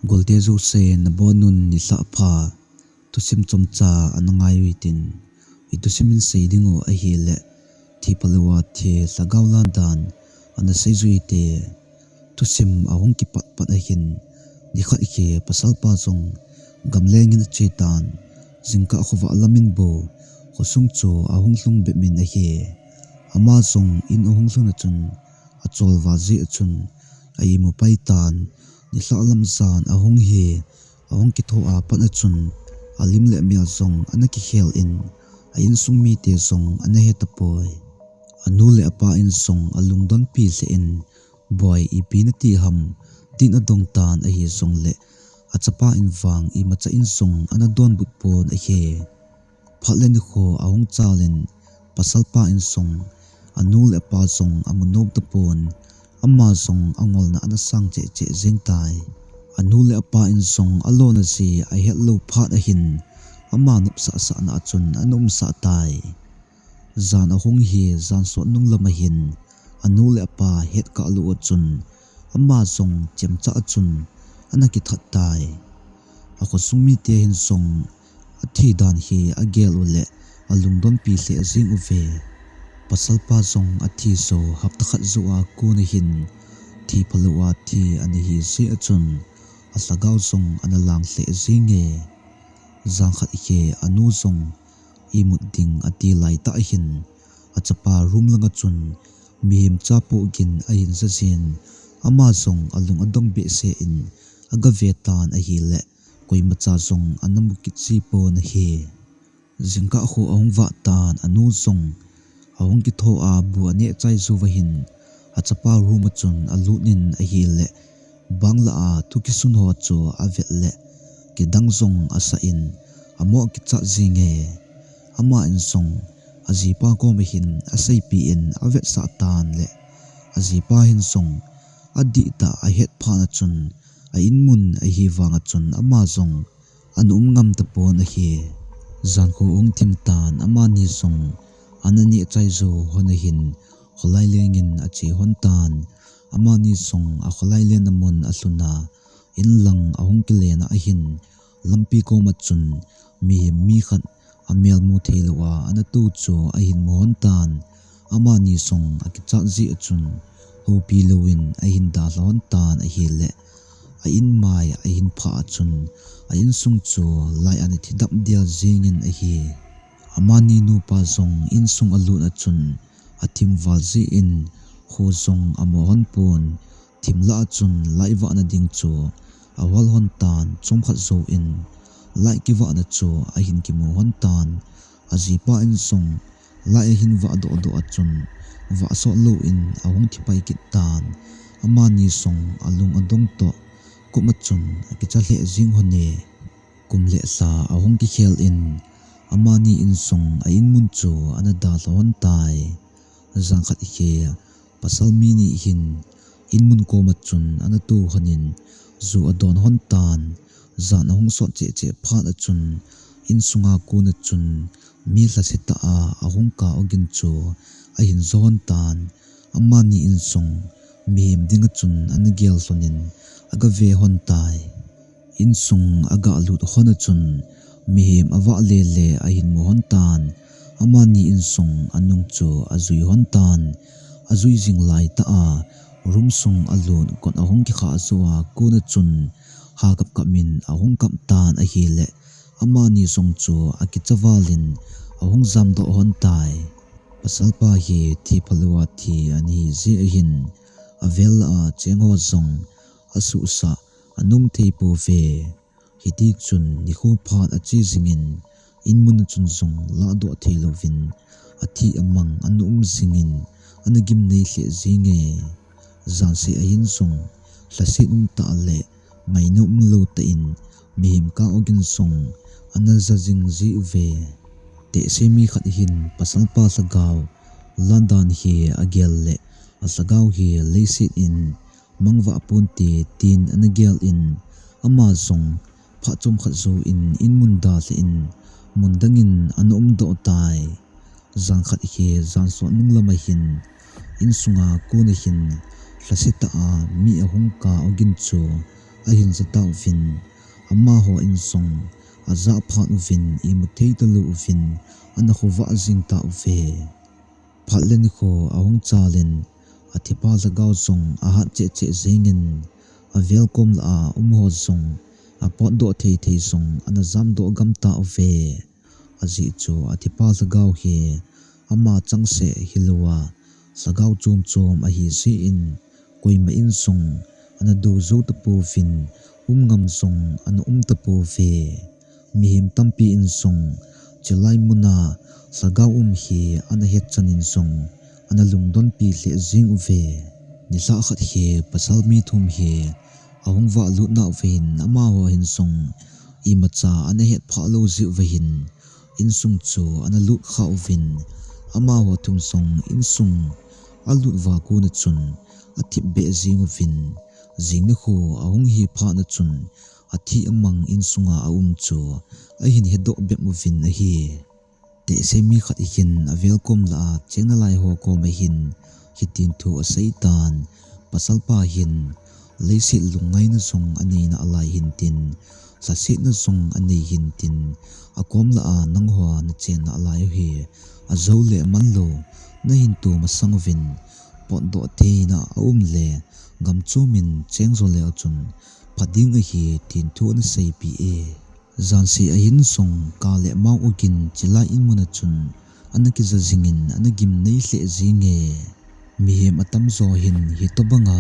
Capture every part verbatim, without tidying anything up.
Golte jouse nabonun nilhah pha, thusim chomcha ana ngai uhitin. I thusim in sei ding u ahile, thi phalou a thi lhagao lan dan ana seiju hite. Thusim ahung kipat pat ahin, nikhat hi pasalpa jong gamleng in ache tan, jingkah khovah lam in bou khosung chu ahung lhung bep in ahi. Ama jong in ahung lhun a chun, acholva jeh a chun a-imu pai tan, nilhah lam jan ahung hi, ahung kitho a pat a chun alim le amel jong ana kikhel in, a-insung mite jong ana he tapoi. Anu le apa in jong alungdonpi lheh in, Boi, ipi nati ham, tin adong tan ahi jongle, achapa in vang imacha in jong ana donbut pon ahi. Phat le nikho ahung chal in, pasalpa in jong anu le apa jong amu nom tapon, ama jong angolna ana sang cheh cheh jeng tai. Anu le apa in jong alona jeh ahet lou phat ahin, ama nopsahsahna a chun ana umsah tai. Jan ahung hi, jan sot nung lam ahin, anu le apa hetkah lou a chun, ama jong chemcha a chun ana kithat tai. Akhosung mite hin jong athi dan hi agel u le alungdonpi lheh jeng uve. Pasalpa jong athi jou hapta khat jou a kon ahin, thi phalou a thi ana hi jeh a chun, alhagao jong ana lang lheh jenge. Jan khat hi anu jong imut ding ati laitah ahin, achapa room langa chun mihem chapoh gin ahin ja jin, ama jong alung adong behseh in agave tan ahile, koimacha jong ana mu kit ji pon ahi. Jingkah kho ahung vah tan, anu jong ahung kitho a bu aneh chaiju vahin, achapa room a chun alut in ahile, bang lah a thu kisun ho chu avet le, kidang jong asah in, amo kichat jenge. Ama in jong ajipa koma hin aseipi in avetsah tan le, ajipa hin jong adihtah ahet phat a chun, a-in mun ahi vang a chun ama jong ana um ngam tapon ahi. Jan kho ahung thim tan, amani jong ana neh chaiju hon ahin, kholai leng in ache hon tan. Amani jong akholai lenna mun alhun a, inlang ahung kilen a ahin, lampi koma chun mihem mi khat amel mu theilou a ana tou chu ahin mu hon tan. Amani jong akichat jeh a chun, houpi louvin ahin dalha hon tan ahile, a-in mai ahin phah a chun, a-insung chu light ana thidap del jeng in ahi. Amani nupa jong insung alut a chun, athim val jeh in kho jong amu hon pon, thim lah a chun light vahna ding chu ahol hon tan, chomkhat jouvin light kivahna chu ahin kimu hon tan. Ajipa in jong light ahin vah dohdoh a chun, vah sot louvin ahung thipai kit tan. Amani jong alung adong toh, kum a chun akicha lheh jeng hon e. Kum le lha ahung kikhel in, amani in jong a-in mun chu ana dalha hon tai. Jan khat hi, pasal mi ni hin in mun koma chun ana tou hon in, ju adon hon tan. Jan ahung sot cheh cheh phat a chun, insunga kon a chun mi lhasetah a ahung kah ogin chu ahin jo hon tan. Amani insung mihem ding a chun ana gel lhon in agave hon tai. Insung aga lut hon a chun mihem avah lele ahin mu hon tan. Amani insung anung chu ajui hon tan. Ajui jing laitah a room sung alut, kot ahung kikhah jou a kon a chun ha kap kap in ahung kap tan ahile, amani jong chu akicha val in ahung jamdoh hon tai. Pasalpa hi thi phalou a thi ana hi jeh ahin, avel a cheng ho jong asuhsah ana um thei pouve. Hiti chun nikho phat ache jing in, in mun a chun jong lahdoh thei louvin, athi amang ana um jing in, ana gimnei lheh jenge. Jan seh ahin jong, lhaset um tah le ngaina um lou tah in, mihem kah ogin jong ana ja jing jiuve. Tehse mi khat hin pasalpa lhagao lan dan hi agel le, alhagao hi leiset in mangvah ponte tin ana gel in, ama jong phat chomkhat jouvin in mun dalha in, mun dang in ana umdoh tai. Jan khat hi jan sot nung lam ahin, insunga kon ahin, lhasetah a mi ahung kah ogin chu ahin ja tauvin, amaho in jong ajah phat uvin imu thei talou uvin ana khovah jing tauve. Phat le nikho ahung chal in, athipa lhagao jong ahat cheh cheh jingin, avel kom lah a umho jong apotdoh thei thei jong ana jamdoh gam tauve. Ajeh chu athipa lhagao hi ama changseh hilouva, lhagao chom chom ahi jeh in, koima in jong ana do jou tapouvin, um ngam jong ana um tapouve. Mihem tampi in jong chulai muna lhagao um hi ana het chan in jong ana lungdonpi lheh jing uve. Nilhah khat hi pasal mi thum hi ahung vahlut nauva hin amaho hin jong imacha ana hetphah lou jeh uva hin insung chu ana lut kha uvin, amaho thum jong insung alut uva kona chun athip beh jing uvin, jing nikho ahung hi phat na chun athi amang insunga aum chu ahin hedoh bep uvin ahi. Tehse mi khat hin avel kom lah a cheng nalai ho koma hin hitin thu asei tan, pasalpa hin, leiset lungngaina jong anei nalai hintin, lhasetna jong anei hintin, akom lah a nangho nachen nalai u hi ajou le aman lou nahin to masang uvin, potdoh theina aum le gam chom in cheng jo leu chun pha ding ahi tin thu ana seipeh e. Janseh ahin jong ka le mau ugin chulai in muna chun ana kija jingin ana gimnei lheh jinge. Mihem atamjo hin hitobanga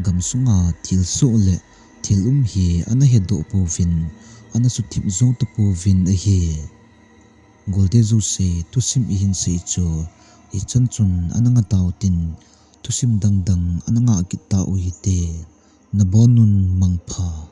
gamsunga thilsoh le thil um hi ana hedoh pouvin, ana suthip jou tapouvin ahi. Golte jouse thusim ihin sei chu hichan chun ana ngatau tin, thusim dang dang ana ngah kit tau hite. Nabonun mangpha.